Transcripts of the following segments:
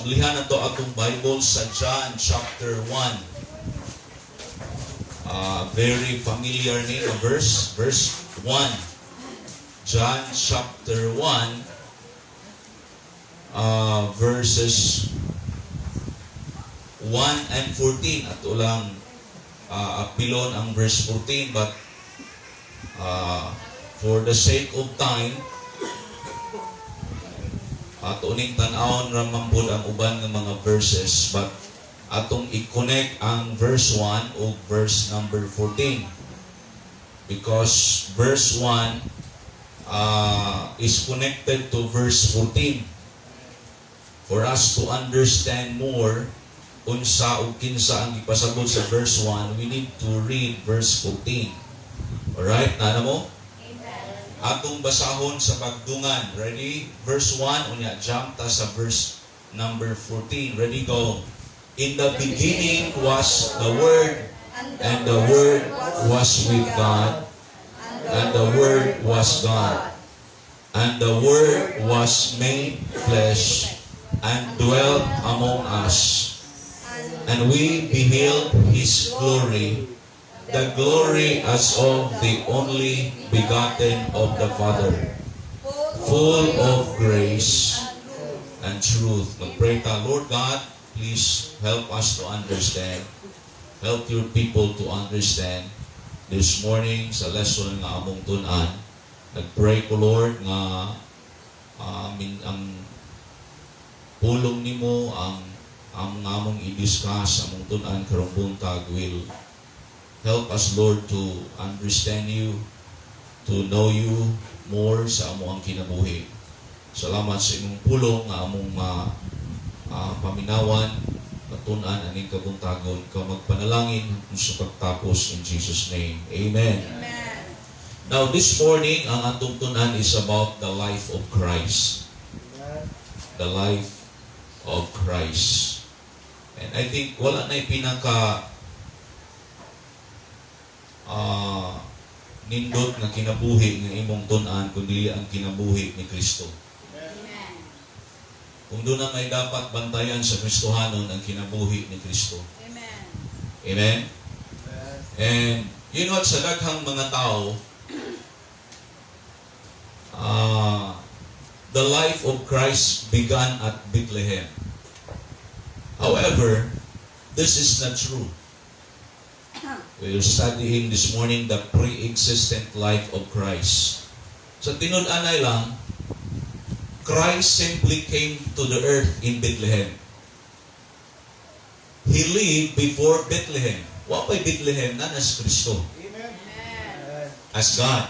Lihan nato atong Bible sa John chapter 1. Very familiar ni nga verse, verse 1. John chapter 1, verses 1 and 14. Ato lang apilon ang verse 14, but for the sake of time, ato ning tan-awon ra man pud ang uban nga mga verses, but atong i-connect ang verse 1 ug verse number 14 because verse 1 is connected to verse 14 for us to understand more unsa ug kinsa ang gipasabot sa verse 1. We need to read verse 14. Alright, naa na mo? Atong basahon sa pagdungan. Ready? Verse 1, unya jump ta sa verse number 14. Ready, go. In the beginning was the Word, and the Word was with God, and the Word was God. And the Word was made flesh and dwelt among us. And we beheld His glory, the glory as of the only begotten of the Father, full of grace and truth. Mag-pray ta. Lord God, please help us to understand. Help your people to understand this morning sa lesson nga among tun-an. Nag-pray ko, Lord, nga ang pulong nimo, ang among i-discuss, among tun-an karong buntag will help us, Lord, to understand you, to know you more sa among kinabuhi. Salamat sa imong pulong nga among ma paminawan, matun-an aning kabuntagon. Ikaw magpanalangin sa pagtapos, in Jesus' name. Amen. Amen. Now, this morning, ang atong tun-an is about the life of Christ. The life of Christ. And I think wala na pinaka nindot nga kinabuhi nga imong tun-an kundi ang kinabuhi ni Kristo. Amen. Kung duna may dapat bantayan sa Kristohanon, ang kinabuhi ni Kristo. Amen. Amen? And you know what, sa daghang mga tao, the life of Christ began at Bethlehem. However, this is not true. We are studying this morning the pre-existent life of Christ. Sa tinud-anay lang, Christ simply came to the earth in Bethlehem. He lived before Bethlehem. Wa pa'y Bethlehem naa na si Kristo Amen. as God.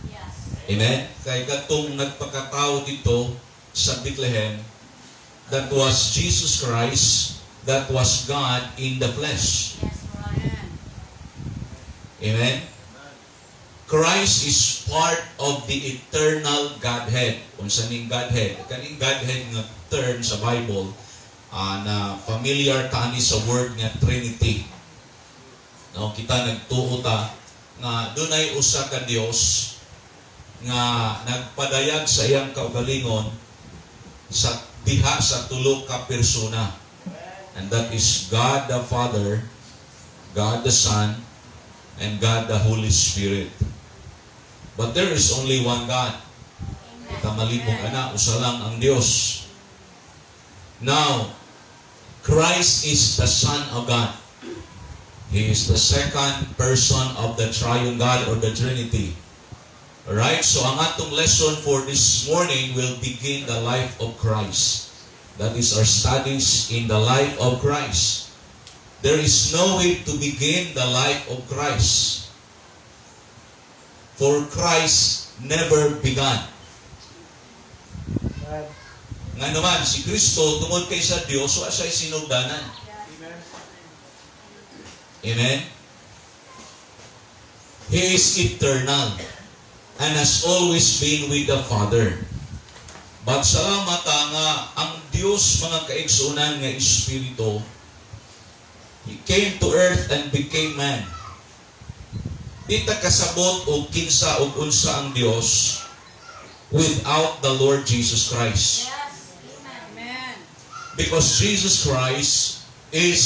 Yes. Amen? Kay katong nagpakatao dito sa Bethlehem, that was Jesus Christ, that was God in the flesh. Yes, right. Amen? Christ is part of the eternal Godhead. Unsa ning Godhead? Kaning Godhead nga term sa Bible, na familiar ta ani sa word nga Trinity. No, kita nagtuo ta nga dunay usa ka Dios nga nagpadayag sa iyang kaugalingon sa diha sa tulo ka persona. And that is God the Father, God the Son, and God the Holy Spirit. But there is only one God. Kita malibog ana, usa lang ang Dios. Now, Christ is the Son of God. He is the second person of the triune God or the Trinity. Alright? So ang atong lesson for this morning will begin the life of Christ. That is our studies in the life of Christ. There is no way to begin the life of Christ. For Christ never began. Nga naman, si Kristo, tungod kay sa Diyos, wa siya'y sinugdanan. Amen? He is eternal and has always been with the Father. But salamat nga ang Diyos, mga kaigsunan, nga Espiritu, He came to earth and became man. Di ta kasabot og kinsa og unsa ang Dios without the Lord Jesus Christ. Yes. Amen. Because Jesus Christ is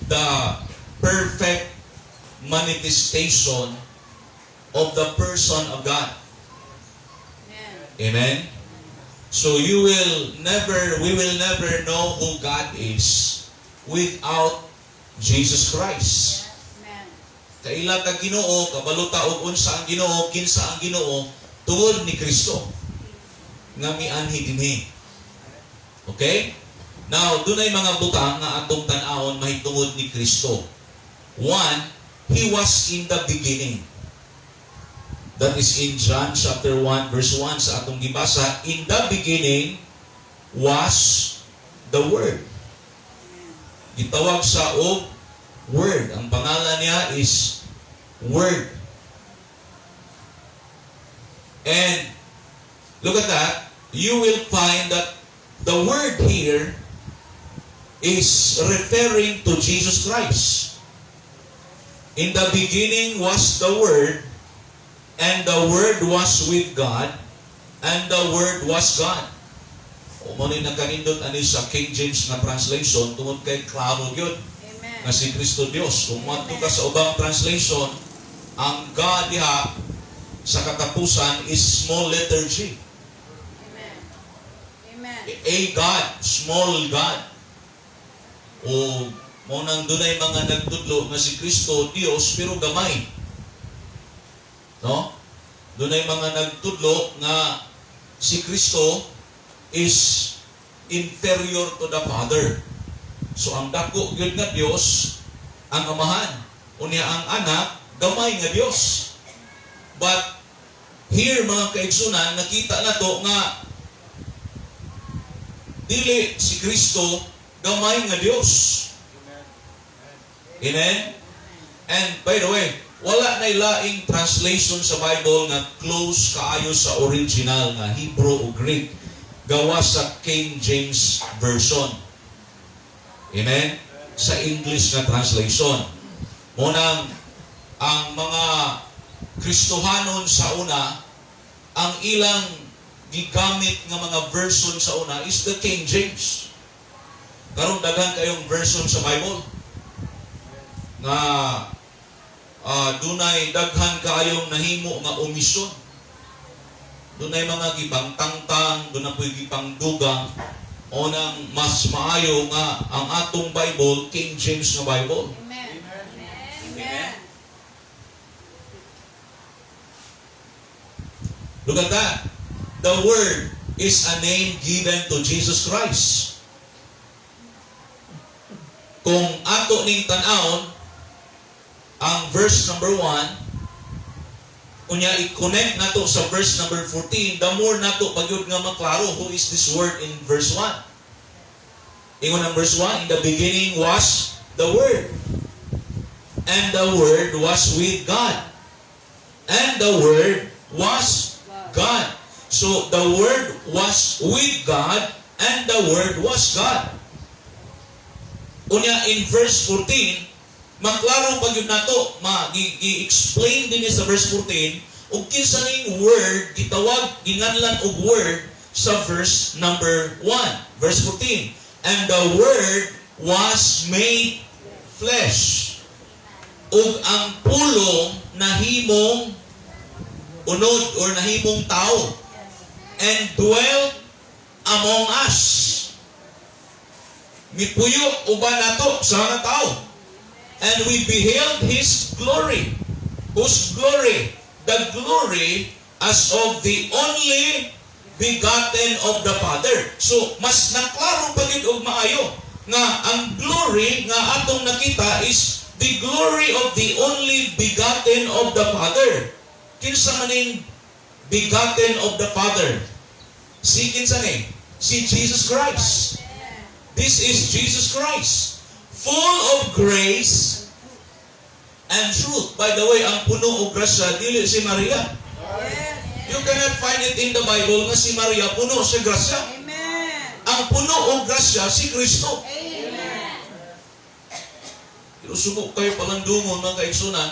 the perfect manifestation of the person of God. Amen. Amen? So you will never, we will never know who God is without Jesus Christ. Amen. Kaila ta Ginoo, kabalo ta og unsa ang Ginoo, kinsa ang Ginoo, tungod ni Kristo nga mianhi dinhi. Okay? Now, dunay mga butang nga atong tan-awon mahitungod ni Kristo. One, He was in the beginning. That is in John chapter 1 verse 1 sa atong gibasa, "In the beginning was the Word." Gitawag sa og Word. Ang pangalan niya is Word. And look at that. You will find that the word here is referring to Jesus Christ. "In the beginning was the Word, and the Word was with God, and the Word was God." O mao ni nakanindot ani sa King James nga translation tungod kay klaro gyud Amen. Nga si Kristo Dios. Kung moadto ka sa ubang translation, ang God diha sa katapusan is small letter G. Amen. Amen. A God, small God. O mao nang dunay mga nagtudlo nga si Kristo Dios pero gamay. No? Dunay mga nagtudlo nga si Kristo is inferior to the Father. So ang dako gyud nga Dios ang Amahan. Unya ang Anak gamay nga Dios. But here, mga kaigsunan, nakita nato nga dili si Kristo gamay nga Dios. Amen? And by the way, wala na laing translation sa Bible nga close kaayo sa original nga Hebrew o Greek gawas sa King James Version. Amen? Sa English nga translation. Mao nang ang mga Kristohanon sa una, ang ilang gigamit nga mga version sa una is the King James. Karon daghan kayong version sa Bible nga dunay daghan kaayong nahimo nga omission. Dunay mga gipangtangtang, dunay po'y gipangdugang o nang mas maayo nga ang atong Bible, King James nga Bible. Amen. Amen. Look at that. The Word is a name given to Jesus Christ. Kung ato ning tan-awon, ang verse number 1, unya i-connect nato sa verse number 14, the more nato pagyud nga maklaro who is this Word in verse 1. Ingon ang verse 1, "In the beginning was the Word. And the Word was with God. And the Word was God." So the Word was with God and the Word was God. Unya in verse 14, maklaro pa gyud nato, ma gi-explain din sa verse 14 ug kinsa ning Word gitawag, ginganlan og Word sa verse number 1. Verse 14, "And the Word was made flesh." Ug ang Pulong nahimong unod or nahimong tao "and dwelt among us." Mipuyo uban nato sa mga tao. "And we beheld His glory." Whose glory? "The glory as of the only begotten of the Father." So, mas naklaro pa gyud og maayo nga ang glory nga atong nakita is the glory of the only begotten of the Father. Kinsa man ning begotten of the Father? Si kinsa ni? Si Jesus Christ. This is Jesus Christ. "Full of grace and truth." By the way, ang puno og grasya dili si Maria. You cannot find it in the Bible nga si Maria puno sa grasya. Amen. Ang puno og grasya si Kristo. Amen. Pero suko kayo palandungon, mga kaigsunan,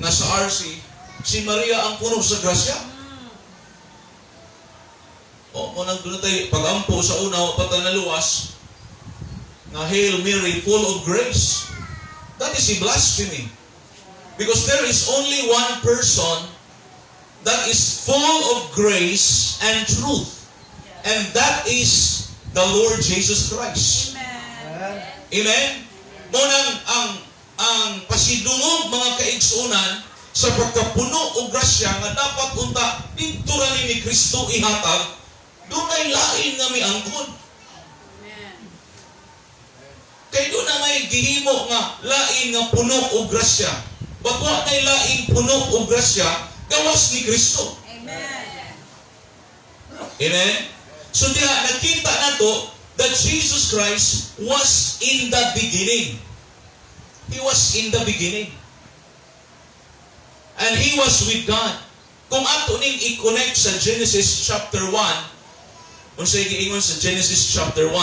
nga sa RC, si Maria ang puno sa grasya. O, mo nang doon tayo, pag-ampo sa una, wa pa ta naluwas, nga "Hail Mary, full of grace." That is a blasphemy. Because there is only one person that is full of grace and truth. And that is the Lord Jesus Christ. Amen. Amen? Mo nang ang pasidungog, mga kaigsunan, sa pagkapuno og grasya nga dapat unta didto ra ni Kristo ihatag, dunay lain nga miangkon. Amen. Kay doon na may gihimo nga lain nga puno og grasya. But wa nay laing puno og grasya gawas ni Kristo. Amen. Amen? So diha nakita nato that Jesus Christ was in the beginning. He was in the beginning. And He was with God. Kung ato ning i-connect sa Genesis chapter 1, unsay giingon sa Genesis chapter 1?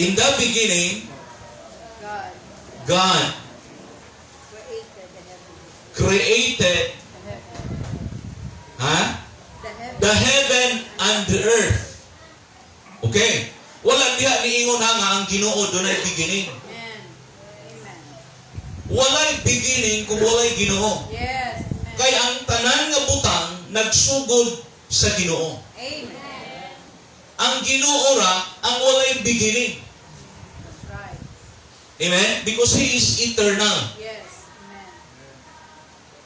In the beginning, God God created the heaven. Created The heaven. Ha? The heaven. The heaven and the earth. Okay. Wala diha niingon ha nga ang Ginoo dunay beginning. Amen. Amen. Walay beginning kung walay Ginoo. Yes. Amen. Kay ang tanan nga butang nagsugod sa Ginoo. Amen. Ang Ginoo ra ang walay beginning. That's right. Amen? Because He is eternal. Yes. Amen.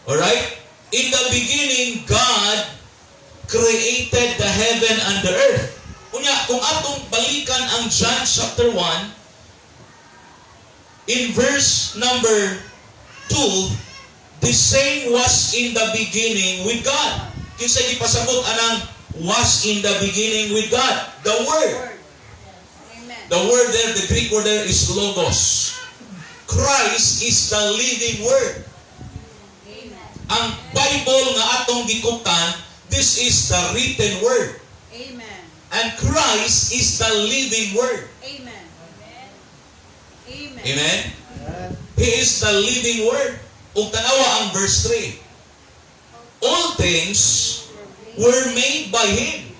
Alright? In the beginning, God created the heaven and the earth. Unya, kung atong balikan ang John chapter 1, in verse number 2, "The same was in the beginning with God." Kinsa gipasabot anang "was in the beginning with God"? The Word. Word. Amen. The word there, the Greek word there is logos. Christ is the living Word. Amen. Ang Bible nga atong gikuptan, this is the written Word. Amen. And Christ is the living Word. Amen. Amen. Amen? He is the living Word. Ug tanawa ang verse 3. All things were made by Him.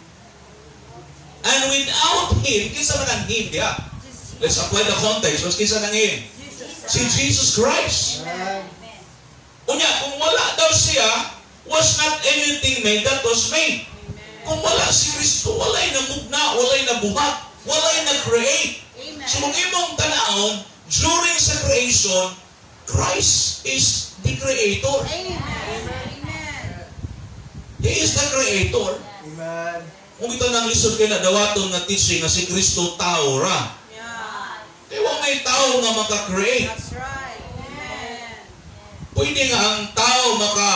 And without Him, kinsa man ang "Him" diha? Jesus. Let's apply the context. Mas kinsa nang "Him"? Jesus. Si Jesus Christ. Amen. Unya, kung wala daw siya, was not anything made that was made. Amen. Kung wala si Kristo, walay namugna, walay nabuhat, walay nag-create. Amen. So kung imong tanawon, during sa creation, Christ is the creator. Amen. Amen. He is the creator. Amen. Kung ito nang lisod kay na dawaton nga teaching nga si Kristo tao ra. Kay wa may tao nga maka-create. That's right. Amen. Pwede nga ang tao maka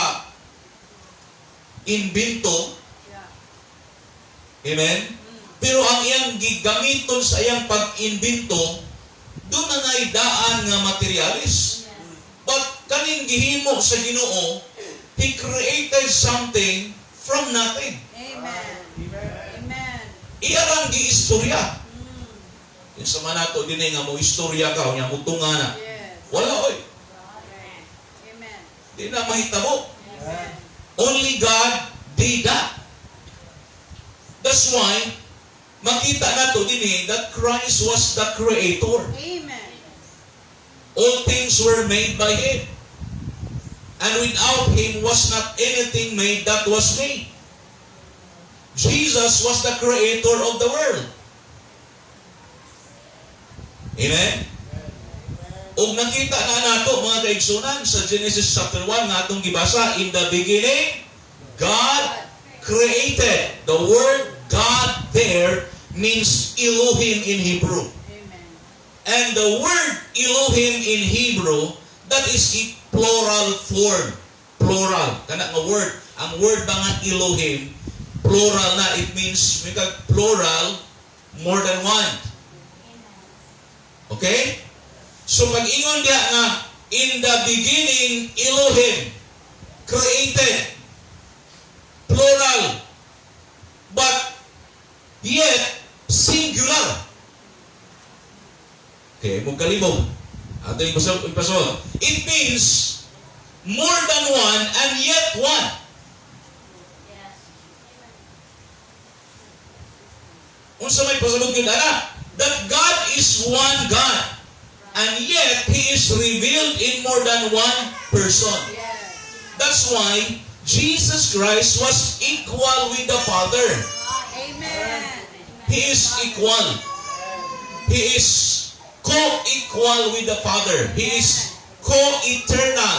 imbento. Amen? Pero ang iyang gigamiton sa iyang pag-imbento, doon na nga'y daan nga materialis. But kaning gihimo sa Ginoo, He created something from nothing. Amen. Amen. Iya rang giistorya. Kinsa man nato dinhi nga mo istorya ka, unya mutunga na. Wala oy. Amen. Di na mahitabo. Amen. Only God did that. That's why makita nato dinhi that Christ was the creator. Amen. All things were made by Him. And without Him was not anything made that was made. Jesus was the creator of the world. Amen? Ug nakita na nato, mga kaigsunan, sa Genesis chapter 1 nga atong gibasa, in the beginning, God created. The word "God" there means Elohim in Hebrew. Amen. And the word Elohim in Hebrew, that is a plural form. Plural. Kana nga word. Ang word ba nga Elohim, plural na. It means, may kag plural, more than one. Okay? So pag-ingon diha nga, in the beginning, Elohim created. Plural. But yet, singular. Okay, mo kalibog. Ato yung ipasol. It means more than one and yet one. Unsa may pasabot gyud ana? That God is one God. And yet, He is revealed in more than one person. That's why Jesus Christ was equal with the Father. Amen. He is equal. He is co-equal with the Father. He is co-eternal.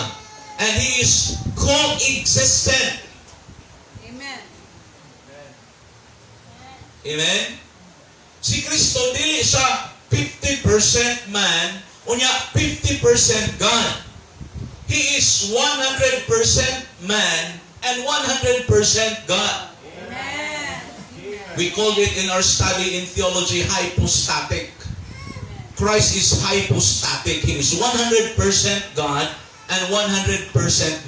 And He is co-existent. Amen. Amen? Si Kristo dili siya 50% man, unya 50% God. He is 100% man and 100% God. Amen. We called it in our study in theology hypostatic. Christ is hypostatic. He is 100% God and 100%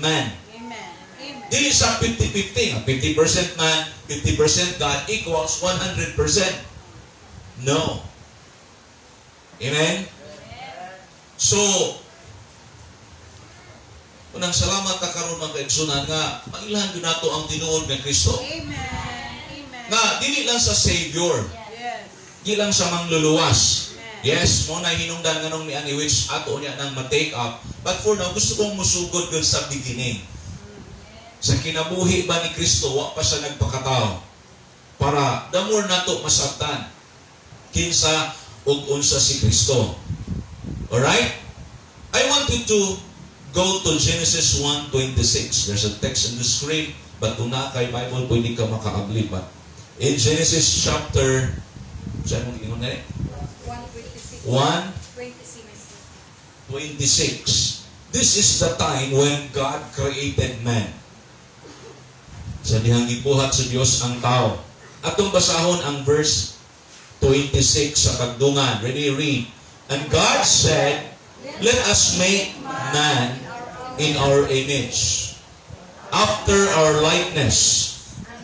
man. Amen. Amen. Dili sa 50-50 nga. 50% man, 50% God equals 100%. No. Amen? So, unang salamat ta karon, mga kaigsunan, nga mailhan gyud nato ang tinuod nga Kristo. Amen. Amen. Nga dili lang sa Savior, di lang sa mangluluwas. Yes, mao na hinungdan nganong niani which ato niya nang ma-take up. But for now, gusto kong musugod gyud sa beginning. Sa kinabuhi ba ni Kristo, wa pa siya nagpakatao. Para the more nato masabtan kinsa ug unsa si Kristo. Alright? I want you to go to Genesis 1:26. There's a text on the screen, but kung naa kay Bible, pwede ka makaabli. But in Genesis chapter, saan mong ingon na eh? 126. 1 26. 26. This is the time when God created man. Sa dihang gibuhat sa Dios ang tao. Atong basahon ang verse 26 sa pagdungan. Ready, read. "And God said, 'Let us make man in our image, after our likeness,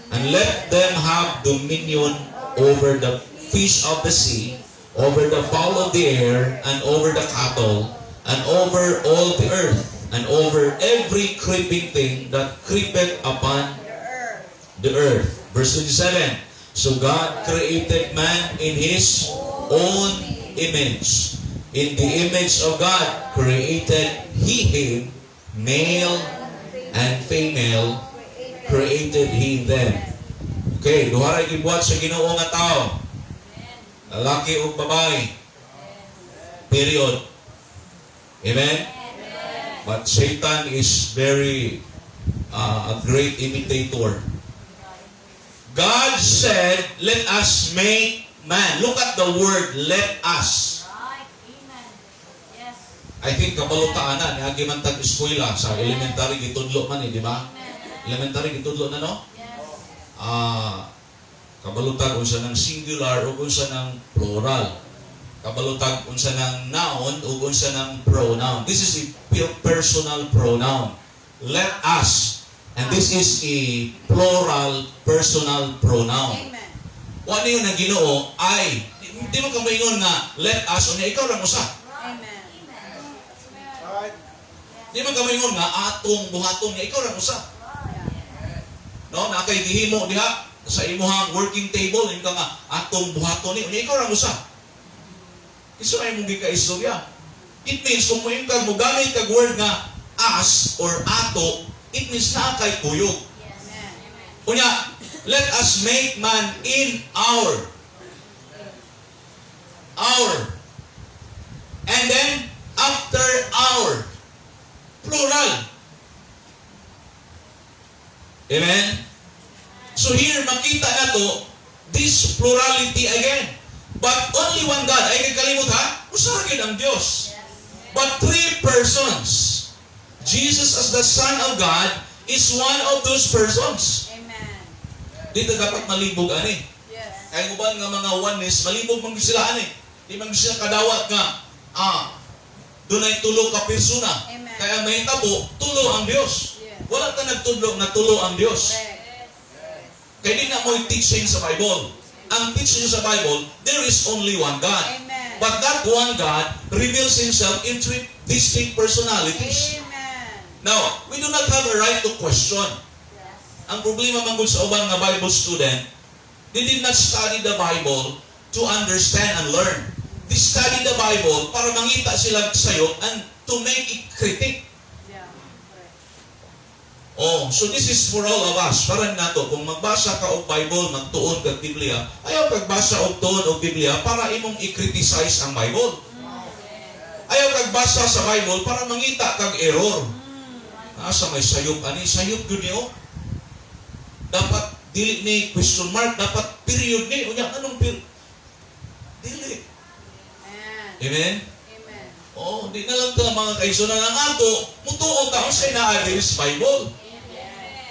and let them have dominion over the fish of the sea, over the fowl of the air, and over the cattle, and over all the earth, and over every creeping thing that creepeth upon The earth.'" the earth." Verse 27. "So God created man in His own image. In the image of God created He him, male and female created He them." Okay, duha ra gibuhat sa Ginoo nga tao. Lalaki ug babae. Period. Amen? But Satan is very a great imitator. God said, "Let us make man." Look at the word "let us." Right. Amen. Yes. I think kabalo ta ana, niagi man tag eskwela sa elementary, gitudlo man eh, di ba? Amen. Elementary gitudlo na, no? Yes. Ah, kabalo tag unsa ng singular ug unsa ng plural. Kabalo tag unsa ng noun ug unsa ng pronoun. This is a personal pronoun. "Let us." And this is a plural personal pronoun. Amen. Wa niyo na Ginoo ay di mo ka maingon nga "let us" unya ikaw lang usa. Amen. Right. Di man ka maingon nga "atong buhaton" nga ikaw lang usa. No, naa kay gihimo diha sa imuhang working table, ingon ka nga "atong buhaton ni" unya ikaw lang usa. Kinsa ay mong gikaistorya? It means kung moingon ka, mo gamit kag word nga "us" or "ato", it means naa kay kuyog. Yes. Amen. Unya, "Let us make man in our." And then, after "our", plural. Amen? So here, makita na to, this plurality again. But only one God. Ay kalimot ha? Usa ra gyud ang Dios. But three persons. Jesus as the Son of God is one of those persons. Amen. Dito dapat malibog ani. Kay uban nga mga Oneness, malibog man gyud sila ani. Di man gyud sila kadawat nga dunay tulo ka persona. Amen. Kaya may tabo, tulo ang Dios. Wala ta nagtudlo nga tulo ang Dios. Correct. Kay di na mo'y teaching sa Bible. Ang teaching sa Bible, there is only one God. Amen. But that one God reveals Himself in three distinct personalities. Amen. Now, we do not have a right to question. Ang problema man gud sa uban nga Bible student, They did not study the Bible to understand and learn. They study the Bible para mangita sila sayop and to make it critic. Yeah. Correct. Oh, so this is for all of us. Para nato, kung magbasa ka og Bible, magtuon kag Biblia, ayaw kag basa og tuon og Biblia para imong i-criticize ang Bible. Ayaw kag basa sa Bible para mangita kag error. Asa may sayop ani, sayop gyud ni oh. Dapat dili ni question mark, dapat period ni. Unya anong period? Dili. Amen. Amen. Amen. Oh, di na lang ka, mga kaigsunan, ang ato, mutuo ta unsay naa diri sa Bible.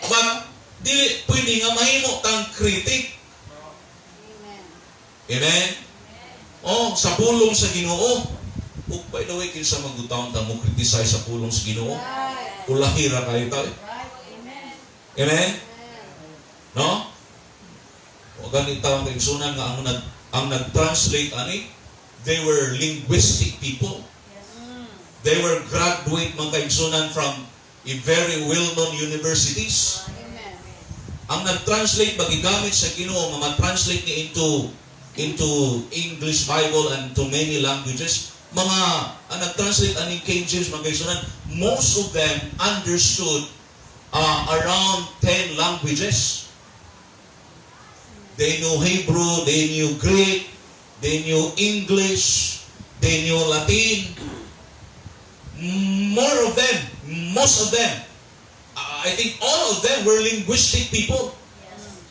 But dili pwede nga mahimo tang critic. Amen. Amen. Oh, sa pulong sa Ginoo. Ug by the way, kinsa magutawon ta mo criticize sa pulong sa Ginoo? Right. Ulahi ra kayo ta. Right. Amen. Amen. Amen. No? O ganit tawang kaigsunan nga ang nag-translate ani, they were linguistic people. Yes. They were graduate, mga kaigsunan, from a very well-known universities. Amen. Ang nag-translate ba, gigamit sa Ginoo nga ma-translate ni into English Bible and to many languages. Mga ang nag-translate ani King James, mga kaigsunan, most of them understood around 10 languages. They knew Hebrew, they knew Greek, they knew English, they knew Latin. More of them, most of them, I think all of them were linguistic people. Yes.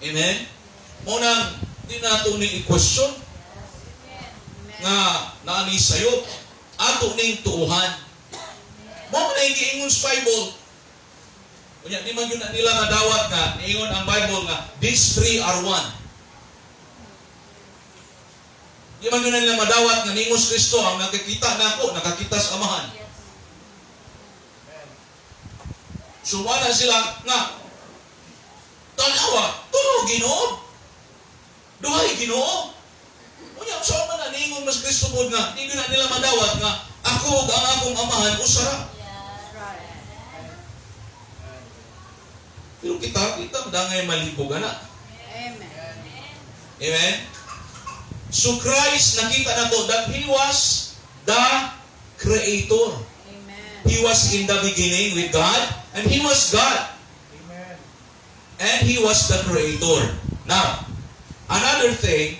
Amen? Mao nang di nato ni i-question Amen. nga naa ni sayop. Ato ning tuuhan. Mao man ang giingon sa Bible. Unya di man gyud na nila madawat nga niingon ang Bible nga these three are one. Di man gyud na nila madawat nga niingon si Kristo, "Ang nakakita nako, nakakita sa Amahan." Yes. So wala sila nga tanawa, tulo Ginoo. Duhay Ginoo. Unya sa man na niingon mas Kristo pod nga di gyud na nila madawat nga ako ug ang akong Amahan usa ra. Yes. Right. Pero kita, kita dangay malipog ana. Amen. Amen? So Christ, nakita na to that He was the Creator. Amen. He was in the beginning with God, and He was God. Amen. And He was the Creator. Now, another thing,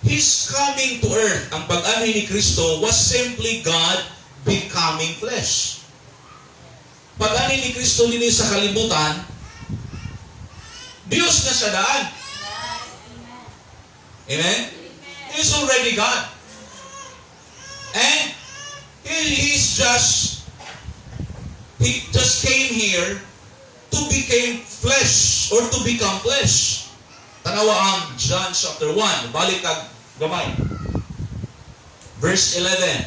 His coming to earth, ang pag-anhi ni Kristo, was simply God becoming flesh. Pag-anhi ni Kristo dinhi sa kalibutan, Diyos na siya daan. Yes. Amen. Amen? He is already God. And he just came here to become flesh or to become flesh. Tanawa ang John chapter 1. Balik kag gamay. Verse 11.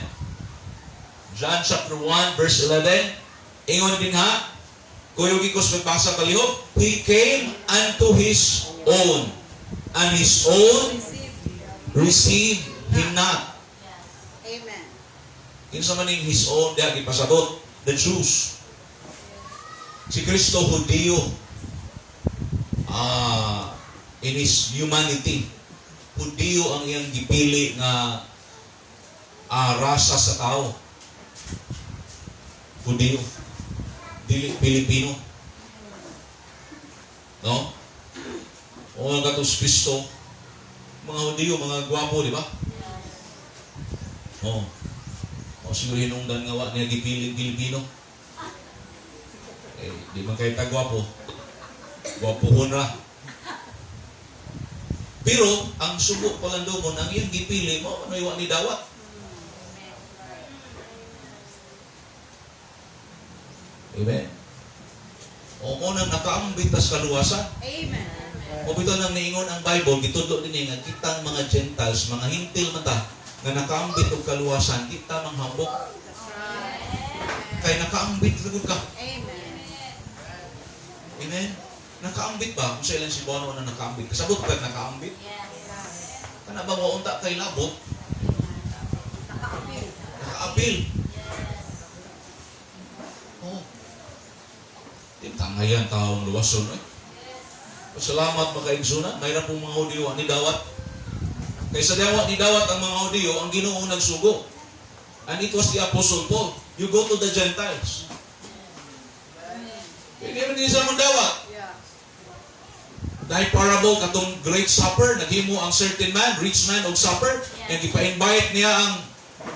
John chapter 1 verse 11. Ingon din ha. Kuyog ko sa magbasa kalihok. "He came unto His own, and His own Receive. Received Him not." Yes. Amen. Kinsa man ning "his own" diha gipasabot? The Jews. Si Kristo Hudiyo. In his humanity, Hudiyo ang iyang gipili nga rasa sa tao. Hudiyo. Dili Pilipino. No? O katos Kristo, mga Hudiyo, mga gwapo, di ba? Yes. Oo. O siguro hinungdan nga wa niya gipiling Pilipino. Eh, di man kay tagwapo. Gwapohon ra. Pero ang subo palandumon ang iyang gipili mo ano wa ni dawat. Amen. O mao nang nakaambit tas kaluwasan. Amen. O bitaw nang niingon ang Bible, gitudlo din nga kitang mga Gentiles, mga Hintil man ta, nga nakaambit og kaluwasan, kita manghambok. That's right. Kay nakaambit ra gud ka. Amen. Amen? Nakaambit ba? Kung sa ilang Cebuano na nakaambit. Kasabot ka nakaambit? Yes. Kana ba wa unta kay labot? Nakaapil. Nakaapil. Yes. Oh. Di tangayan taong luwason eh. Yes. Salamat, mga kaigsuonan, mayroon pong mga Hudiyo ni dawat. Kaysa dawat ni dawat ang mga Hudiyo, ang Ginoo nagsugo. And it was the Apostle Paul. "You go to the Gentiles." Hindi man din sa mong dawat. Dahil parable katong great supper, naghimo ang certain man, rich man og supper, and ipa-invite niya ang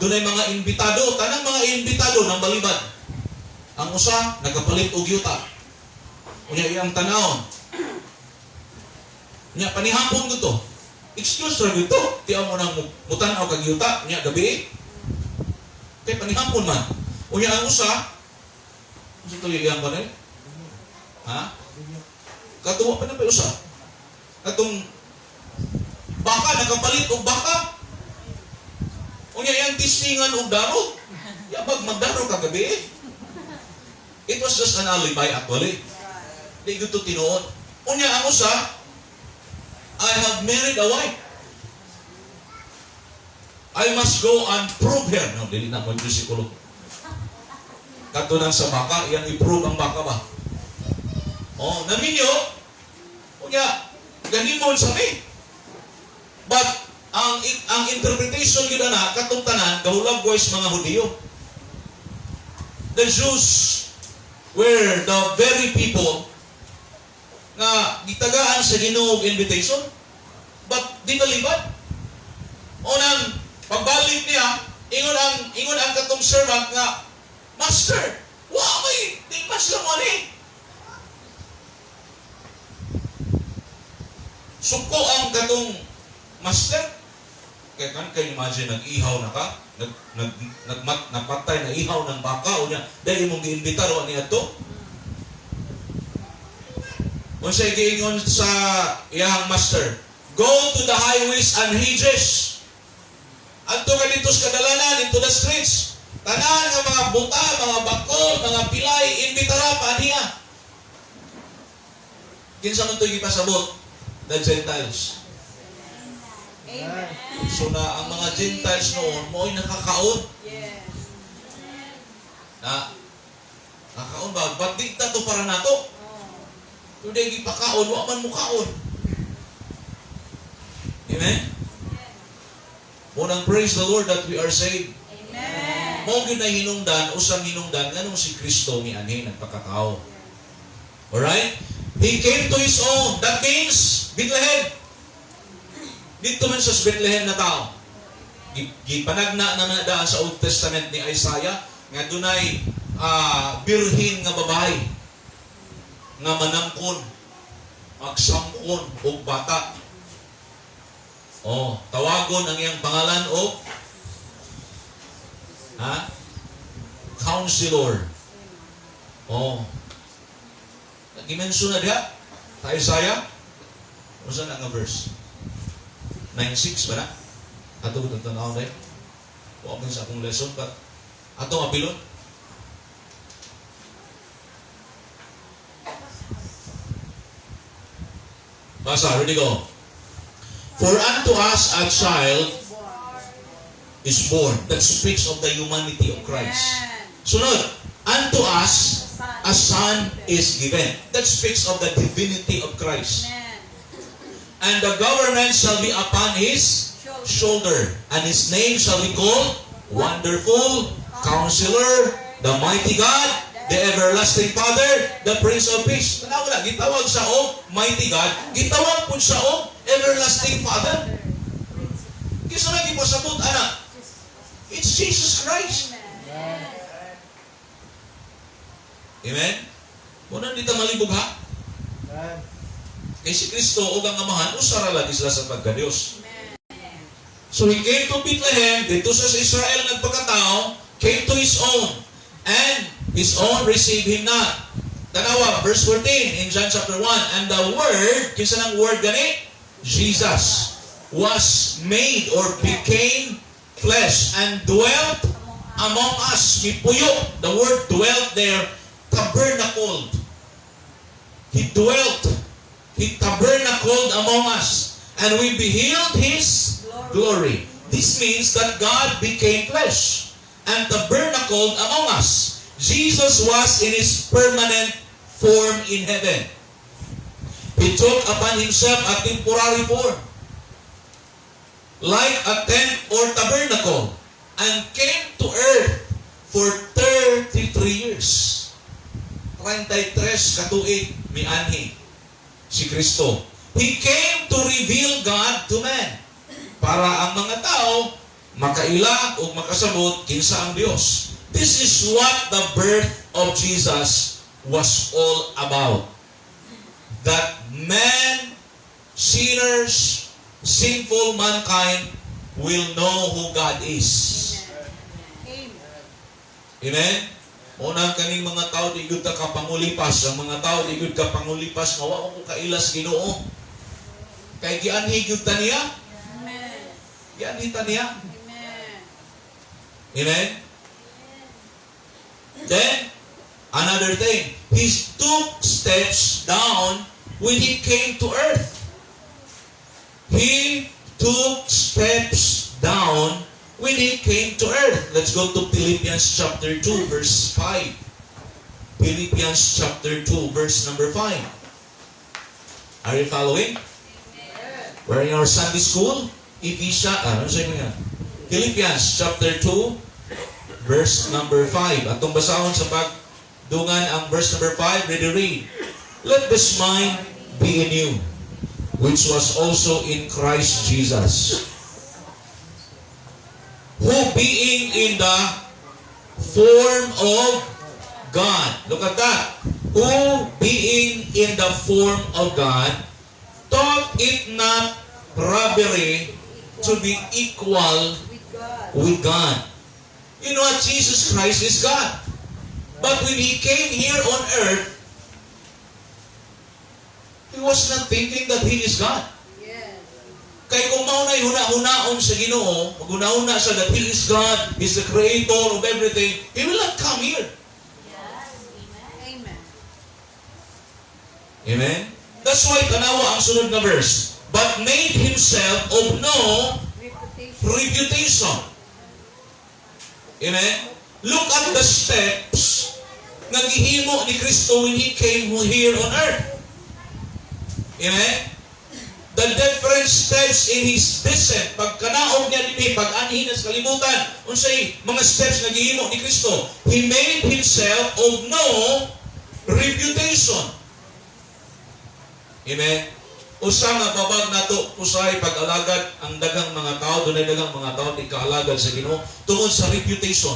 dunay mga imbitado, tanang mga imbitado ng balibad. Ang usa nagapalit og yuta. Unya iyang tanawon. Nya panihapon gud to. Excuse ra gud to. Ti mo nang mutan-aw kag yuta nya gabi. Kay panihapon man. Unya ang usa, unsa to iyang kanil? Ha? Katuwa pa na pa usa. Katong baka, nakapalit og baka. Unya iyang tistingan og daro. Yabag magdaro kagabi. It was just an alibi, actually. Di gud to tinuod. Unya ang usa, "I have married a wife. I must go and prove her." No, dili na mo yung bersikulo. Kadto nang sa baka, iyang i-prove ang baka ba? Oh, naminyo. Unya, ganimon sa mi. But ang interpretation gyud ana katong tanan gahulagway sa mga Hudiyo. The Jews were the very people nga gitagaan sa Ginoo og invitation but di balibad. O nang pagbalik niya, ingon ang katong servant nga, "Master, wa may di master mo ni." Suko ang katong master. Kaya kan kayo imagine, nag-ihaw na ka, nag, nag, nagmat, napatay na ihaw ng baka, o niya, dahil imong giimbitar, wa niya to. Unsay giingon sa iyang master? "Go to the highways and hedges." Adto ka dito sa kadalanan, into the streets. Tanan nga mga buta, mga bakol, mga pilay, imbitara pa niya. Kinsa man to'y gipasabot? The Gentiles. Amen. So na ang mga Gentiles noon, mo'y nakakaon. Na, nakakaon ba? Ba't di ta to para nato? Oh. Kung di gipakaon, wa man mo kaon. Amen? Munang praise the Lord that we are saved. Amen. Mao gyud na hinungdan, usang hinungdan nganong si Kristo mianhi nagpakatao. Alright? He came to his own. That means Bethlehem. Dito man sa Bethlehem na tao. Gipanagna naman na daan sa Old Testament ni Isaiah nga dunay birhen nga babae nga manangkon, magsamkon og bata. Oh, tawagon ang iyang pangalan og, ha? Counselor. Oh. Gi-mention na diha sa Isaiah. Unsa na nga verse? 9:6 ba na? Ato ko tanaw dai. Wa man sa akong lesson, but ato apilon. Basa, ready, go. For unto us a child is born. That speaks of the humanity of Christ. Amen. Sunod, unto us a son is given. That speaks of the divinity of Christ. Amen. And the government shall be upon his shoulder, and his name shall be called Wonderful, Counselor, the Mighty God, the Everlasting Father, the Prince of Peace. Tanaw na, gitawag sa og Mighty God, gitawag pud sa og Everlasting Father. Kinsa may gipasabot ana? It's Jesus Christ. Amen. Amen? Muna dito malibog ha. Amen. Kay si Kristo ug ang Amahan usa ra lagi sila sa pagka-Dios. Amen. So he came to Bethlehem, dito sa Israel nagpakatao, came to his own, and his own received him not. Tanawa, verse 14 in John chapter 1, "And the Word," kinsa nang Word gani? Jesus, "was made" or became "flesh and dwelt among us." Mipuyo. The word "dwelt" there, tabernacled. He dwelt. He tabernacled among us. "And we beheld his glory." This means that God became flesh and tabernacled among us. Jesus was in his permanent form in heaven. He took upon himself a temporary form, like a tent or tabernacle, and came to earth for 33 years. 33 katuig mianhi si Kristo. He came to reveal God to man. Para ang mga tao makaila o makasabot kinsa ang Dios. This is what the birth of Jesus was all about. That man, sinners, sinful mankind will know who God is. Amen. Amen? Una kaning mga tao di gyud ta kapangulipas, ang mga tao di gyud ka pangulipas nga wa ko kaila sa Ginoo. Kay gianhi gyud ta niya. Amen. Gianhi ta niya. Amen. Amen? Then, another thing, he took steps down when he came to earth. He took steps down when he came to earth. Let's go to Philippians chapter 2, verse 5. Philippians chapter 2, verse number 5. Are you following? We're in our Sunday school. Ephesians, ano sa inyo yan? Philippians chapter 2, verse number 5. Atong basahon sa pagdungan ang verse number 5. Ready, read. "Let this mind be in you, which was also in Christ Jesus, who being in the form of God." Look at that. "Who being in the form of God, thought it not robbery to be equal With God. With God." You know what? Jesus Christ is God. But when He came here on earth, He was not thinking that He is God. Kay kung mao na'y huna-hunaon sa Ginoo, maghuna-huna siya that He is God, He's the creator of everything, He will not come here. Amen. Amen? That's why tanawa ang sunod na verse. "But made Himself of no Reputation. Reputation." Amen? Look at the steps nga gihimo ni Kristo when He came here on earth. Amen? The different steps in His descent, pagkanaog niya dinhi, pag-anhi na sa kalibutan, unsay mga steps nga gihimo ni Kristo? He made Himself of no reputation. Amen? Usa nga babag nato usahay pag-alagad ang daghang mga tao, dunay daghang mga tao di kaalagad sa Ginoo tungod sa reputation.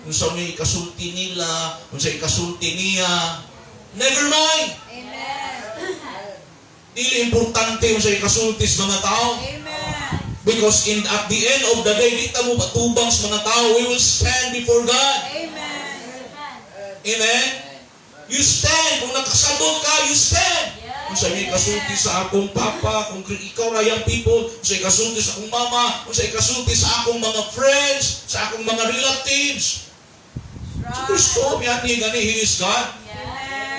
Unsa may ikasulti nila, unsa ikasulti niya. Never mind. Amen. Dili importante unsa ikasulti sa mga tao. Amen. Because in at the end of the day, di ta mo patubang sa mga tao, we will stand before God. Amen. Amen? You stand. Kung nakasabot ka, you stand. Kung sa may kasulti sa akong papa, kung ikaw ra yung people, kung sa ikasulti sa akong mama, kung sa ikasulti sa akong mga friends, sa akong mga relatives. Si Kristo, mianhi gani, He is God.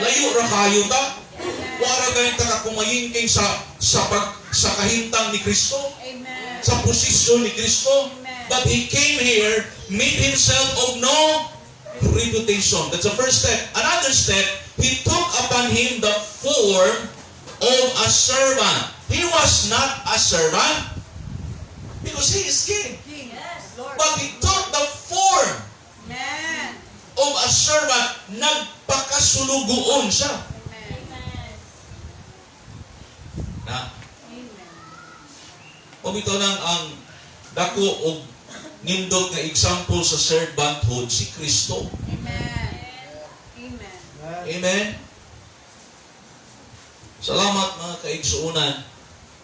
Layo ra kayo ta. Wara gayon ta ka kumayingking sa kahintang ni Kristo, Amen. Sa posisyon ni Kristo. Amen. But He came here, made Himself of no reputation. That's the first step. Another step, He took upon Him the form of a servant. He was not a servant because He is King. King. Lord. But He took the form Amen. Of a servant. Nagpakasulugoon siya. Amen. Na, Amen. o bitaw nang ang dako og nindot nga example sa servanthood si Kristo. Amen. Amen. Amen? Salamat, mga kaigsuonan,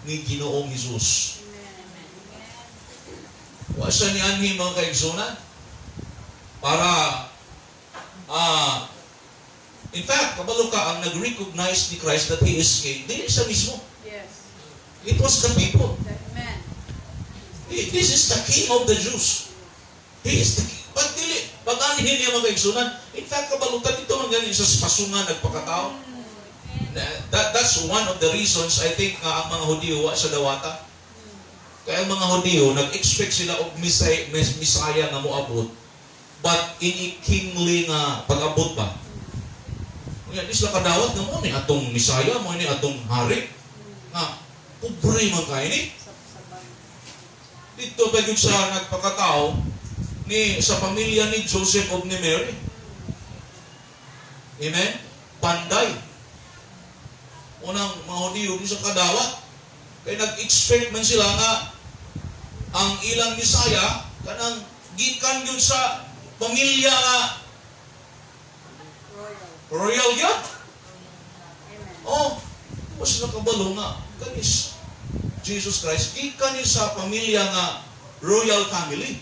ni Ginoong Hesus. Amen. Wa siya ni anhi, mga kaigsuonan, para in fact, kabalo ka ang nag-recognize ni Christ that He is King, dili siya mismo. It was the people. Amen. This is the King of the Jews. He is the King. Pag dili, pag anhin niya, mga kaigsuonan, in fact, kabalutan dito man ganin sa pasungan nagpakatao. That's one of the reasons I think nga ang mga Hudiyo wa sa dawata. Kaya ang mga Hudiyo, nag-expect sila og Misaya nga moabot. But in a kingly nga pag-abot ba? Unya di sila kadawat nga mao ni atong Misaya, mao ni atong hari. Nga pobre man kay ni. Sabay. Dito pa gyud siya nagpakatao ni sa pamilya ni Joseph ug ni Mary. Amen? Panday. Unang mga Hudiyo di sa kadawat. Kay nag-expect man sila nga ang ilang Misaya kanang gikan gyud sa pamilya nga Royal. royal gyud. Amen. Oh, was nakabalo nga kanis Jesus Christ gikan ni sa pamilya nga royal family.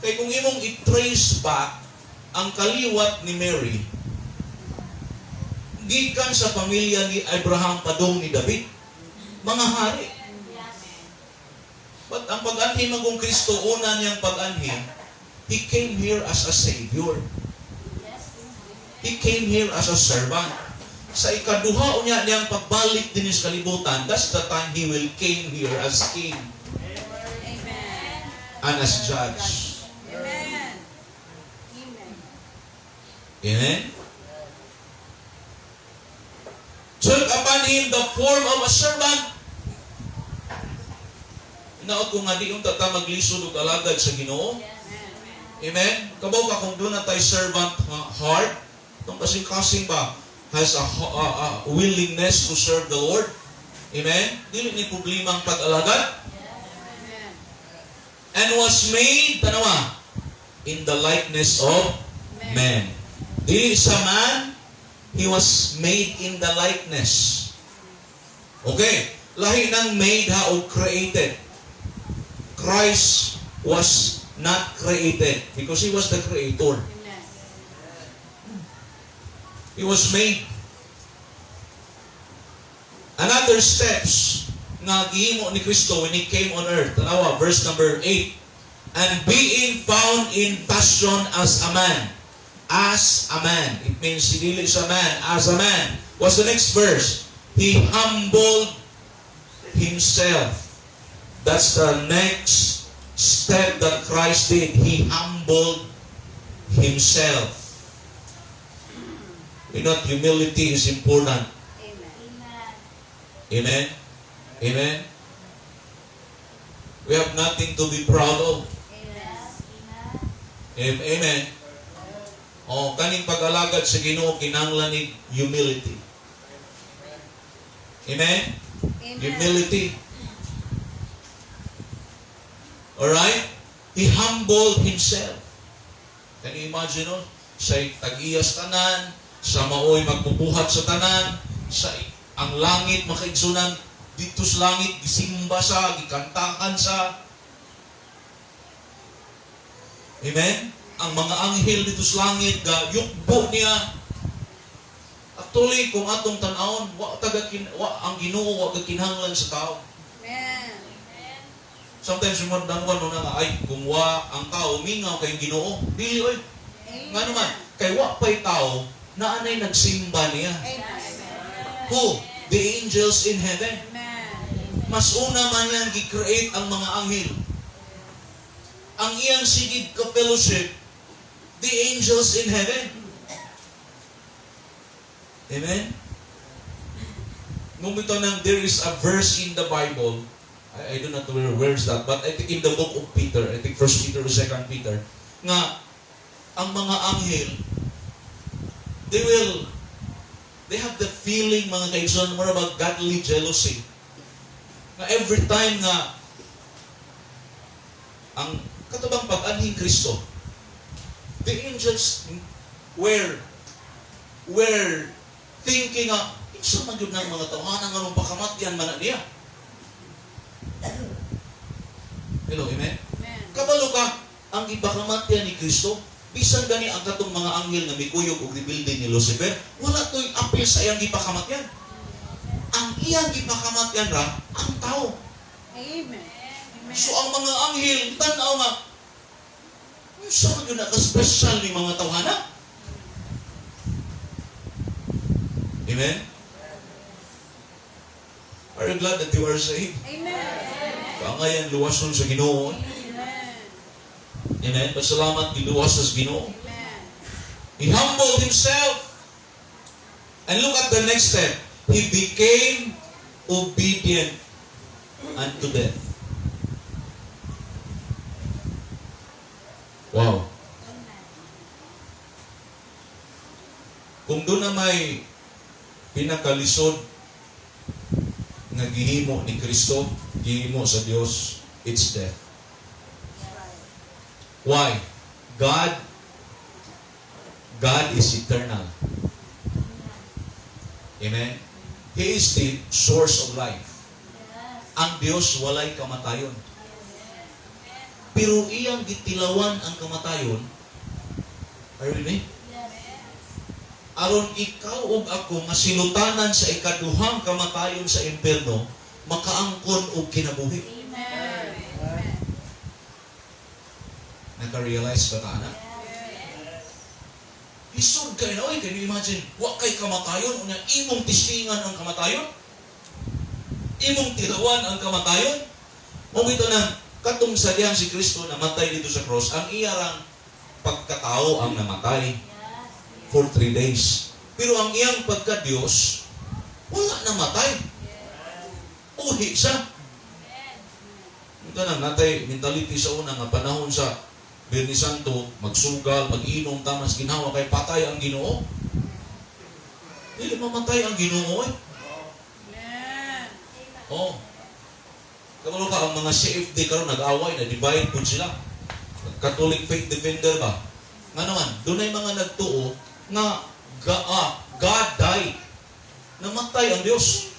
Kay kung imong i-trace back ang kaliwat ni Mary, gikan sa pamilya ni Abraham padung ni David, mga hari. But ang pag-anhi man kung Kristo, una niyang pag-anhi, He came here as a savior. He came here as a servant. Sa ikaduha unya niyang pagbalik din sa kalibutan, that's the time He will came here as king Amen. and as judge. Amen. Amen. Amen? Took upon him the form of a servant. Inaot ko nga di unta ta maglisod og alagad sa Ginoo. Amen. Amen? Kabaw ka kung duna tay servant heart, itong kasing-kasing ba has a willingness to serve the Lord. Amen? Dili ni problema ang pag-alagad. Amen. And was made, tanawa, in the likeness of man. Dili sa man, he was made in the likeness. Okay, lahi ng made ha o created. Christ was not created because he was the creator. Amen. He was made. Another steps nga gihimo ni Kristo when he came on earth. Tanawa, verse number 8. "And being found in fashion as a man." As a man. It means he dili sa man. As a man. What's the next verse? "He humbled himself." That's the next step that Christ did. He humbled himself. You know, humility is important. Amen. Amen? Amen? We have nothing to be proud of. Amen. Amen. Oh, kaning pag-alagad sa Ginoo kinahanglan ni humility. Amen? Amen. Humility. Alright? He humbled himself. Can you imagine, no? Sa tag-iyas tanan, sa maoy magpupuhat sa tanan, sa ang langit makaigsunan dito sa langit gisimba sa, gikantakan sa. Amen? Ang mga anghel dito sa langit ga yukbo niya. Actually, kung atong tan-awon, wa taga kin, wa ang Ginoo wa kinahanglan sa tao. Amen. Sometimes mo dangwan mo na nga, ay kung wa ang tao mingaw kay Ginoo. Dili oy. Amen. Nga naman, kay wa pay tao na anay nagsimba niya. Amen. Who? The angels in heaven. Amen. Mas una man niyang gi-create ang mga anghel. Ang iyang sigid ka fellowship, the angels in heaven. Amen? Nung ito nang there is a verse in the Bible, I do not know where is that, but I think in the book of Peter, I think First Peter or Second Peter, nga ang mga anghel, they have the feeling, mga kaigsoon, more about godly jealousy. Nga every time nga ang katubang pag-anhing Kristo, the angels were thinking nga, unsa man gyud ng mga tawhana nganong pakamatyan man na niya? Hello, amen? Amen. Kabalo ka, ang ipakamatyan ni Kristo, bisan gani ang katong mga anghel nga mikuyog og rebelde ni Lucifer, wala to'y apil sa iyang gipakamatyan. Ang iyang gipakamatyan ra, ang tao. Amen. Amen. So ang mga anghel, tan-aw nga, unsa man gyud na ka-special ni mga tawhana? Amen? Are you glad that you are saved? Amen. Kaangayan luwason sa Ginoo. Amen. Amen? Pasalamat giluwas sa Ginoo. Amen. He humbled himself. And look at the next step. He became obedient unto death. Wow. Kung duna na may pinakalisod nga gihimo ni Kristo, gihimo sa Dios, it's death. Why? God is eternal. Amen? He is the source of life. Ang Dios walay kamatayon. Pero iyang gitilawan ang kamatayon. Are you with me? Aron ikaw ug ako nga silutanan sa ikaduhang kamatayon sa impierno, makaangkon og kinabuhi. Amen. Naka-realize ba ta ana? Lisod kay na, oy, can you imagine? Wa kay kamatayon, unya imong testingan ang kamatayon? Imong tilawan ang kamatayon? O ito na, katong sa diyang si Kristo namatay dito sa cross, ang iyarang pagkatao ang namatay for 3 days. Pero ang iyang pagka-Diyos, wala namatay. Uhi siya. Ito na, natay mentality sa una nga panahon sa Biyernes Santo, magsugal, mag-inom, tamas ginhawa, kay patay ang Ginoo. Dili mamatay ang Ginoo eh. Amen. Oh. Kabalo ka, ang mga CFD karon nag-away, na divide po sila. Catholic Faith Defender ba? Nga naman, dunay mga nagtuo nga God died. Namatay ang Diyos.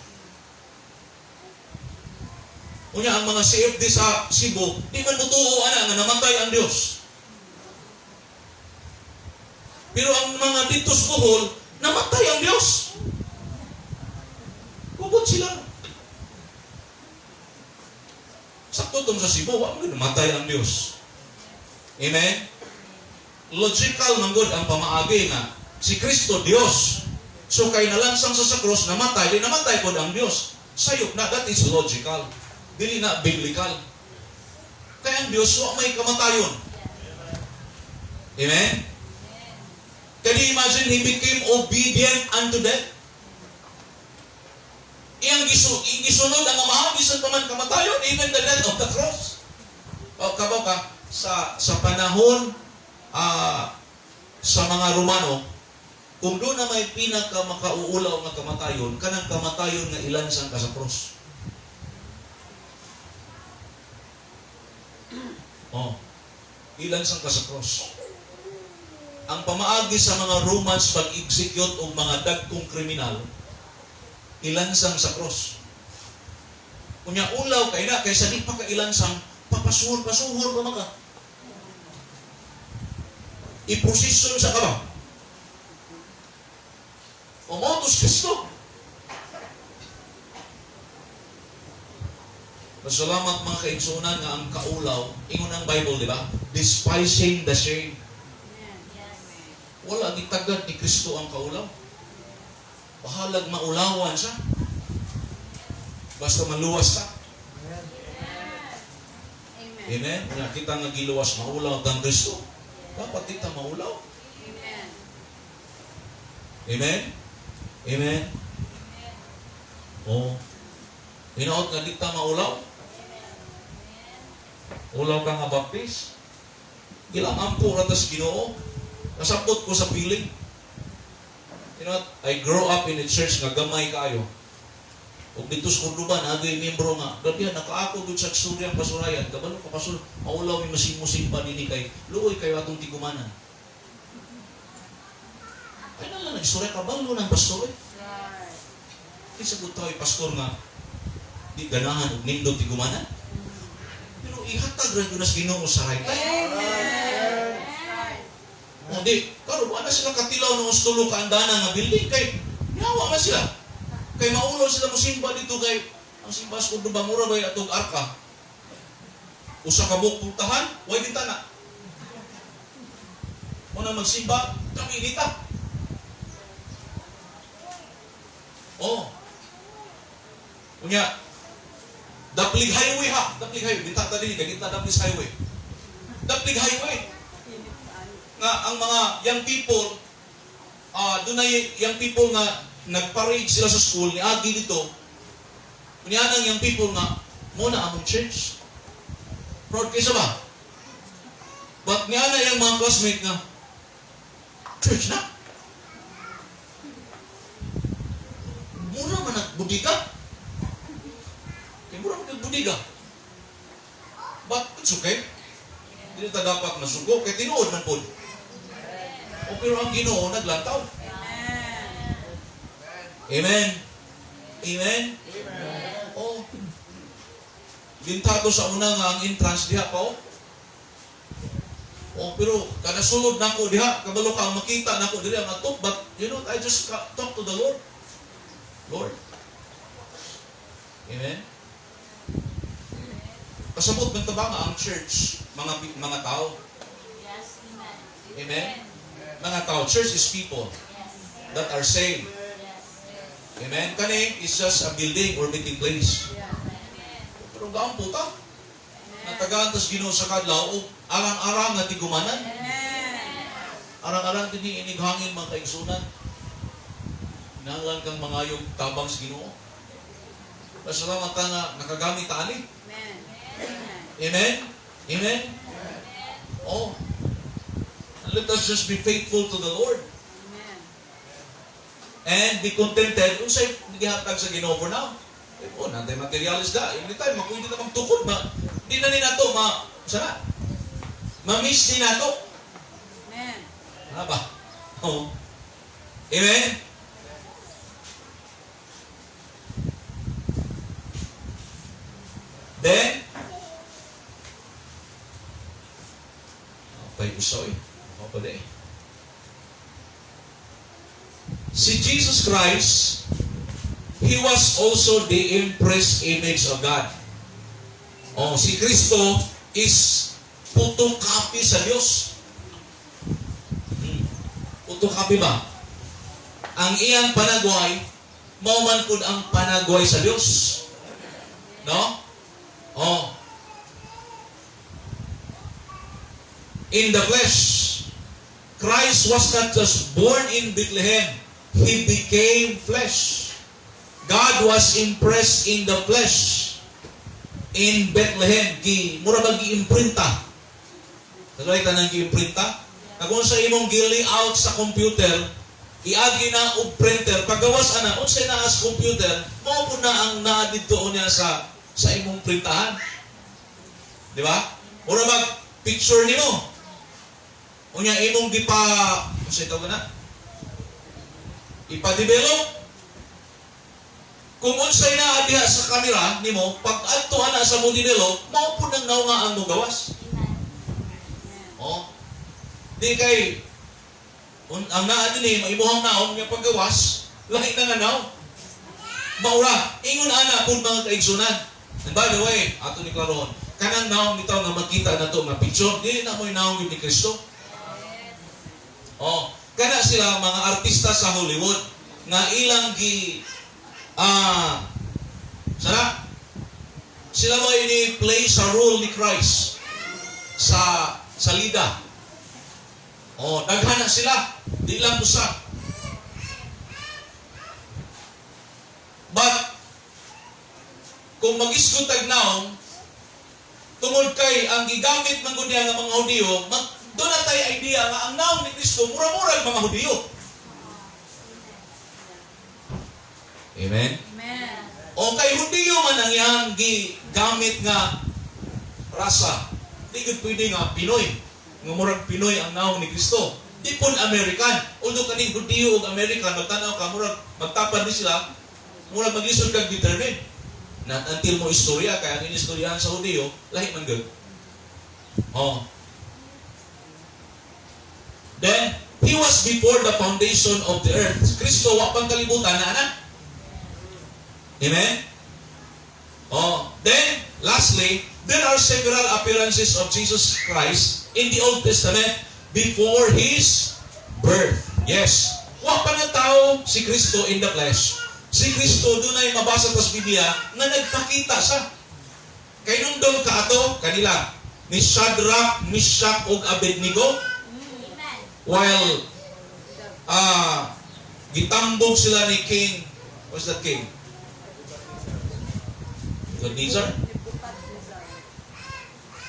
Unya ang mga CFD sa Cebu, di man motuo ana nga namatay ang Diyos. Pero ang mga dito sa Bohol, namatay ang Diyos. Kubot sila. Sakto tong sa Cebu, wa man namatay ang Diyos. Amen? Logical man gud ang pamaagi nga si Kristo Dios. So kay nalansang sa cross, namatay, di namatay pod ang Dios. Sayop na, that is logical. Dili na biblical. Kaya ang Dios wa may kamatayon. Amen? Can you imagine he became obedient unto death? Iyang gisunod ang Amahan, bisan pa man kamatayon, even the death of the cross. O, kabaw ka, sa panahon sa mga Romano, kung duna may pinaka makauulaw nga kamatayon, kanang kamatayon nga ilansang ka sa cross. Oh, ilansang ka sa cross. Ang pamaagi sa mga Romans pag-execute og mga dagkong kriminal, ilansang sa cross. Unya ulaw kay na kaysa di pa ka ilansang, papasuhol pasuhol pa maka. I-position sa kaba. O motos Kristo. Masalamat, mga kaigsunan, nga ang kaulaw, ingon ang Bible, di ba? Despising the shame. Wala gitagad ni Kristo ang kaulaw. Bahalag maulawan siya. Basta maluwas ka. Amen. Amen. Amen? Nga kita nga giluwas, maulaw kang Kristo. Dapat kita maulaw. Amen. Amen? Amen? Oh. Hinaot nga di ta maulaw. Ulaw ka nga baptist. Ilang ampo ra tas Ginoo. Nasabot ko sa feeling. You know what? I grow up in a church nga gamay kaayo. Ug dito sa Cordoba, nagay membro nga, grabe nakaako gud sa istorya ang pasurayan. Kabalo ka, pastor, maulaw mi masimba dinhi kay luoy kayo atong tigumanan. Ay na lang nag-istorya, kabalo ng pastor eh. Di sa tayo pastor nga di ganahan og nindot tigumanan. Pero ihatag ra gyud na sa Ginoo sa right time. Amen. Right. O di, karon wala sila katilaw ng tulo ka andana nga building kay nihawa man sila. Kay maulaw sila mo simba dito kay ang simba sa Cordoba mura ba atong arka. Usa ka buok pultahan, way bintana. Una magsimba, kami nita. Oh. Unya, Daplig Highway ha, Daplig Highway, bintana ta dinhi kay kita Daplig Highway. Daplig Highway nga ang mga young people, dunay young people nga Nagparade sila sa school, niagi dito. Nianang yung people nga, mao na among church. Proud kaayo ba? But niana yung mga classmate nga, church na? Mura man ang budiga. Kay mura man ang budiga. But it's okay. Hindi ta dapat masugo kay tinuod man pod. O pero ang Ginoo naglantaw. Amen. Amen. Amen. Oh. Binta ko sa una nga ang entrance diha pa oh. Oh, pero kada sulod nako diha, kabalo ka ang makita nako diri ang atop, but I just talk to the Lord. Lord. Amen. Kasabot man ta ba nga ang church mga tao? Yes, amen. Amen. Mga tao, church is people that are saved. Amen. Kani is just a building or meeting place. Pero gaampo ta. Natagaan tas Ginoo sa kadlaw og arang-arang nga tigumanan. Amen. Arang-arang dinhi inig hangin, mga kaigsunan. Kinahanglan kang mangayog tabang sa Ginoo. Pasalamat ka nga nakagamit ta ani. Amen. Amen. Amen. Oh. And let us just be faithful to the Lord Amen. and be contented unsay gihatag sa Ginoo for now. Eh, oh, nantay materials da. Anytime makuha na magtukod ba. Di na ni nato ma sana. Ma-miss ni nato. Amen. Ano ba? Oh. Amen. Then, pay usoy. Ako pa di. Si Jesus Christ, He was also the impress image of God. Oh, si Kristo is photocopy sa Diyos. Photocopy ba? Ang iyang panagway, mao man pud ang panagway sa Diyos. No? Oh. In the flesh, Christ was not just born in Bethlehem. He became flesh. God was impressed in the flesh in Bethlehem. Gi, mura ba gi-imprinta? Tuloy ka nang gi-imprinta? Kung sa imong gi-layout sa computer, iagi na og printer, pagawas ana, unsay naa sa computer, mao pud na ang naa didto niya sa imong printahan. Di ba? Mura ba picture nimo? Unya imong gipa unsay tawag na? Ipa-develop. Kung unsay naa diha sa kamera nimo, pag adto ana sa mo develop, mao pud nang naunga ang mogawas. Oh. Di kay ang naa dinhi maimuhang naong nga paggawas, lahi na nga naong. Maura, ingon ana pud, mga kaigsunan. And by the way, ato ni klarohon, kanang naong bitaw nga makita nato nga picture, dili na mo'y naong ni Kristo. Oh, kana sila mga artista sa Hollywood nga ilang gi sana sila mo ini play sa role ni Christ sa lida. Oh, daghan na sila, di lang usa. But kung mag-isgot tag naong tungod kay ang gigamit man gud niya nga mga Hudiyo, doon na tay idea nga ang naong ni Kristo mura-murag mga Hudiyo. Amen. Amen. O kay Hudiyo man ang iyang gigamit nga rasa. Di gud pwede nga Pinoy. Nga murag Pinoy ang naong ni Kristo. Di pud American. Although kaning Hudiyo ug American magtan-aw ka murag magtapad ni sila, murag maglisod kag determine. Not until mo istorya, kaya ang inistoryahan sa Hudiyo, lahi man gud. Oh. Then, He was before the foundation of the earth. Kristo, wa pang kalibutan na anak. Amen? Oh. Then, lastly, there are several appearances of Jesus Christ in the Old Testament before His birth. Yes. Wa pa na tao si Kristo in the flesh. Si Kristo dunay mabasa ta sa Biblia nga nagpakita siya. Kay nung ka ato kanila ni Shadrach, Meshach ug Abednego while Gitambog sila ni King. What's that king? Nebuchadnezzar? Nebuchadnezzar.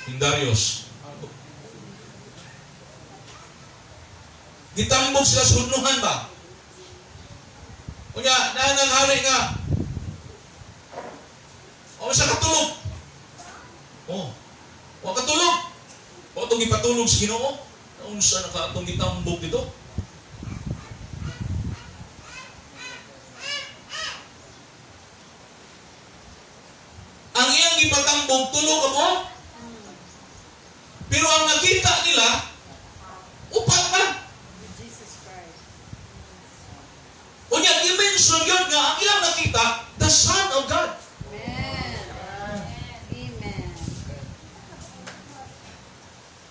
King Darius. Gitambog sila sa hurnohan ba? Unya, naa nang hari nga. O sa katulog. Oh. Wa katulog. O itong gipatulog sa Ginoo. Unsa na ka atong gitambog dito? Ang iyang gipatambog, tulo ka buok. Pero ang nakita nila, upat na. With Jesus Christ. Unya, i-mention yun nga, ang ilang nakita, the Son of God. Amen. Amen.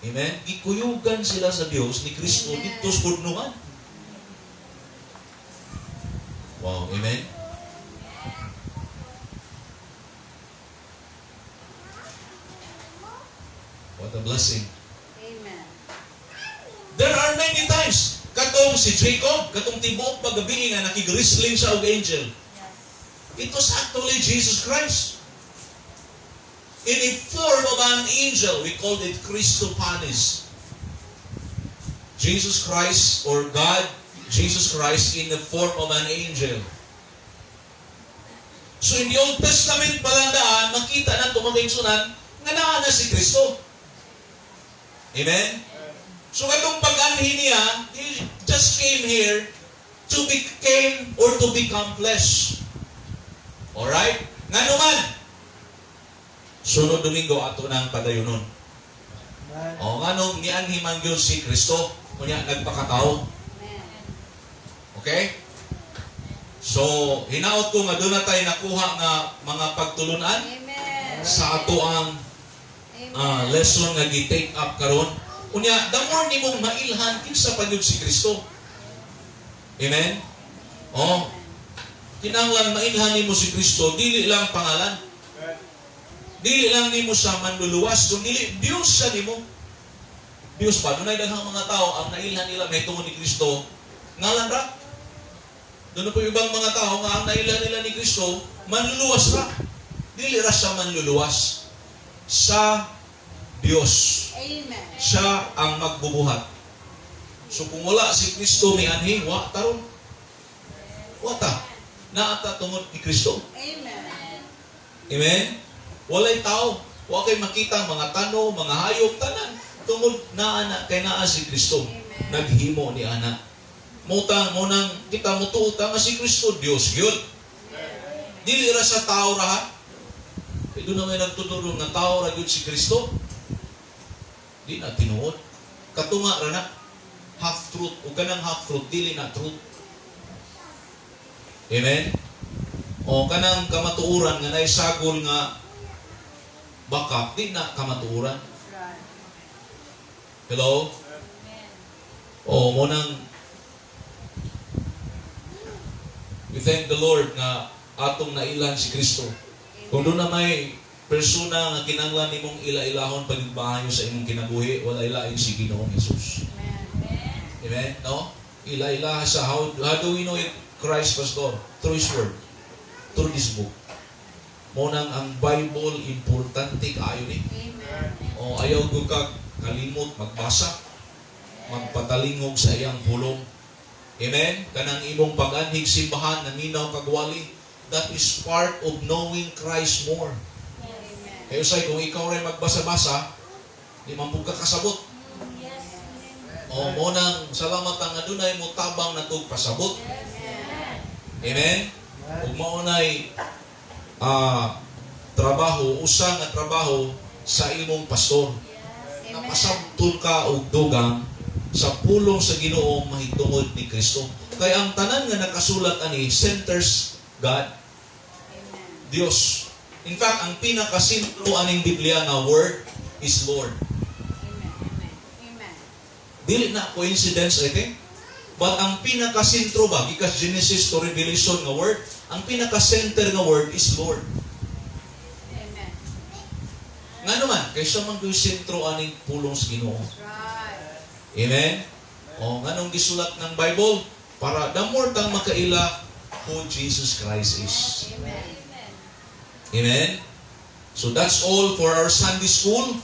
Amen? Gikuyugan sila sa Dios ni Kristo Amen. dito sa hurnohan. Wow, amen? What a blessing. Amen. There are many times, katong si Jacob, katong tibuok paggabi nga nakig-wrestling siya og angel. Yes. It was actually Jesus Christ. In a form of an angel, we called it Christophanies. Jesus Christ or God, Jesus Christ in the form of an angel. So in the Old Testament pa lang daan, makita na mga kaigsunan, nga naa na si Kristo. Amen? So katong pag-anhi niya, he just came here to became or to become flesh. Alright? Ngano man? Sunod Domingo ato nang padayonon. Amen. O nganong nianhi man gyud si Kristo, unya nagpakatao. Amen. Okay? So, hinaot ko nga doon na tayo nakuha nga mga pagtulunan Amen. sa ato ang Amen. Lesson nga gi-take up karon. Unya, the more nimong mailhan kinsa pa gyud si Kristo. Amen? Oh, kinahanglan mailhan nimo si Kristo, dili lang pangalan. Amen. Dili lang nimo sa manluluwas, kung dili Dios sa nimo. Dios pa dunay daghang mga tao ang nailhan nila mahitungod ni Kristo, ngalan ra. Doon po yung ibang mga tao nga ang nailhan nila ni Kristo, manluluwas ra. Dili ra siya manluluwas. Sa Dios. Amen. Siya ang magbubuhat. So kung wala si Kristo mianhi, wa taron. Wa ta. Naa ta tungod ni Kristo. Amen. Amen? Walay tao. Wa kay makita ang mga tano, mga hayop, tanan. Tungod naa na kay naa si Kristo. Amen. Naghimo ni ana. Muta mo nang kita mutuo ta nga si Kristo Dios gyud. Dili ra sa tao ra ha. Kay doon na may nagtuturo nga tao ra gyud si Kristo. Di na tinuod. Katunga ra na. Half truth o kanang half truth dili na truth. Amen? O kanang kamatuoran nga naisagol nga bakak di na kamatuoran. That's right. Hello? O mo nang we thank the Lord nga atong nailan si Kristo. Kung doon na may persona nga kinanglan nimong ila-ilahon pagbahayo sa imong kinabuhi, wala ilain si Ginoong Jesus. Amen. Amen? No? Ila-ilaha sa how do we know it? Christ, Pastor, through His Word, through this book. Mo nang ang Bible importante kaayo ni. Amen. O ayaw ko ka kalimot magbasa, magpatalingog sa iyang pulong. Amen? Kanang imong pag-anhig simbahan, naninaw kagwali, that is part of knowing Christ more. Amen. Kaya usay, kung ikaw rin magbasa-basa, di man pud ka kasabot. O mo nang salamat ang adunay mo tabang natug pasabot. Amen? Ug mao nay trabaho, usa nga trabaho sa imong pastor. Amen. Napasabton ka og dugang sa pulong sa Ginoo mahitungod ni Kristo. Kay ang tanan nga nakasulat ani centers God, Amen. Dios. In fact, ang pinakasentro aning Biblia nga word is Lord. Amen. Amen. Amen. Dili na coincidence, I think. But ang pinakasentro ba, gikas Genesis to Revelation nga word, ang pinaka-center nga word is Lord. Amen. Nga naman, kaysa man gyud sentro aning pulong sa Ginoo. That's right. Amen? O, nganong gisulat ng Bible? Para the more tang makaila who Jesus Christ is. Amen. Amen? So that's all for our Sunday school.